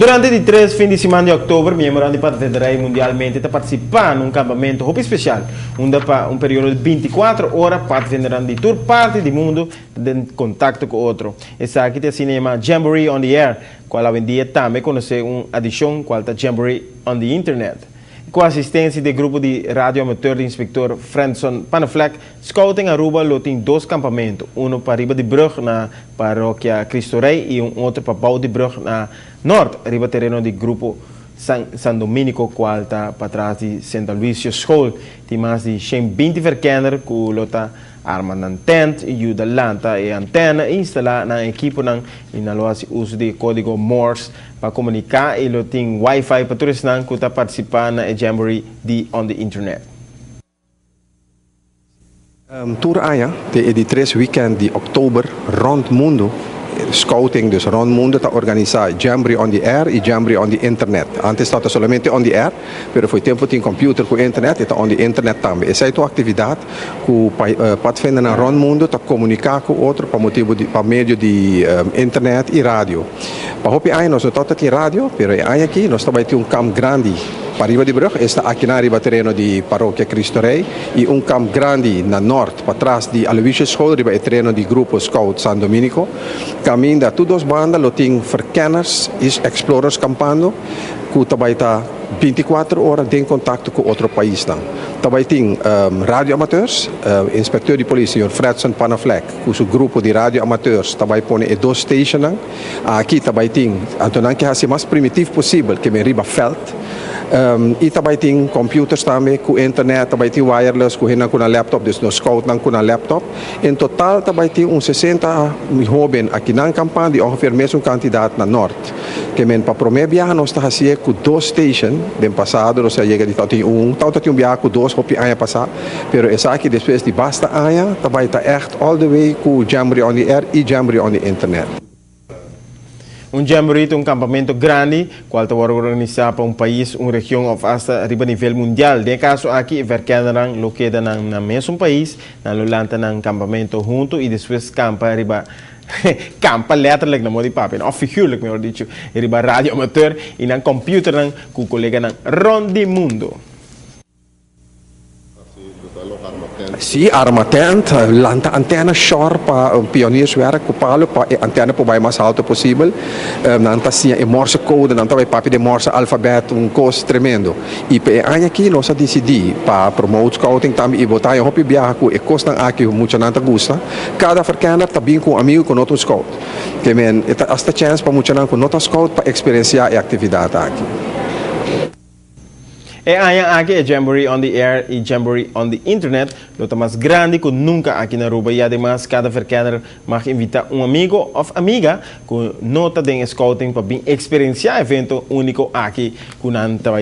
Durante di 3 fin di siman di october, miembro di Padvinderij mundialmente ta participa den un campamento hopi special, unda pa un periodo di 24 ora padvindernan di tur parti di mundo den contacto cu otro. Esaki ta asina yama Jamboree on the Air, cual awendia tambe conoce un adicion, cual ta Jamboree on the Internet. Cu asistencia di grupo di radio amateur di inspector Franson Panafleck, Scouting Aruba lo tin dos campamento, uno pariba di brug na parokia Cristo Rey y un otro pa bou di brug na Noord, riba tereno di grupo San Dominico, cual ta patras di Sint Aloysius School. Tin mas di 120 verkenner cu lo ta arma nan tent, yuda lanta e antena, instala nan ekipo nan y nan lo haci uso di codigo Morse pa comunica y lo tin wifi pa tur esnan cu ta participa na Jamboree di on the Internet. Tur aña, di 3 weekend di october, rond mundo, scouting, dus rond mundo, ta organisa Jamboree on the Air y Jamboree on the Internet. Antes tabata solamente on the air, pero for di tempo tin computer cu internet, ta on the internet tambe. Esey ta un actividad cu padvindernan rond mundo ta comunica cu otro pa medio di internet y radio. Pa hopi aña nos no tin radio, pero e aña aki nos tambe tin un camp grandi pariba di brug, ta aki na riba tereno di Parokia Cristo Rey y un camp grandi na Noord, patras di Aloysius School, riba tereno di Grupo Scout San Dominico. Caminda tur dos banda lo tin verkenners y explorers campando, cu tambe ta 24 ora den contacto cu otro pais. Tambe tin radio amateurs, inspector di polis, señor Fredson Panafleck, cu su grupo di radio amateurs, tambe pone e dos stations. Aki tambe tin, anto nan ke mas primitivo posibel, kiermen riba veld. Y tambe tin computers tambe cu internet, tambe tin wireless, cu cu laptop, dus nos scout nan cu laptop. En total tambe tin un 60 hoben aki na campaña, di ongeveer mesun cantidad na Noord. Kiermen pa prome biaha nos ta haci'e cu dos station, den pasado nos a yega di tin un, tin un biaha cu dos hopi aña pasa, pero esaki despues di basta aña, tambe ta echt all the way cu Jamboree on the Air y Jamboree on the Internet. Un jamboree ta un campamento grandi, cual ta organisa pa un pais, un region of hasta riba nivel mundial. Den e caso aki, verkennernan lo keda na mesun pais, nan lo lanta nan campamento hunto y despues campa riba campa letterlijk na moda di papia, of figuurlijk mihor dicho, riba radio amateur y nan computer nan cu coleganan rond di mundo. Si, arma tent, lanta antena sharp pa pionierswerk cu palo pa antena por bay mas halto posibel. Nan ta siña e Morse code, nan ta bay papia di Morse alfabet, un cos tremendo. Y pa e aña aki nos a dicidi pa promote scouting tambe y bo ta hopi biaha cu e cosnan aki muchanan ta gusta. Cada verkenner ta bin cu un amigo cu no ta scout. Kiermen, ta hasta chance pa muchanan cu no ta scout pa experiencia e actividad aki. E aña aki e Jamboree on the Air y Jamboree on the Internet lo ta mas grandi cu nunca aki na Aruba y ademas cada verkenner mag invita un amigo of amiga cu no ta den scouting pa bin experiencia e evento unico aki cu nan ta.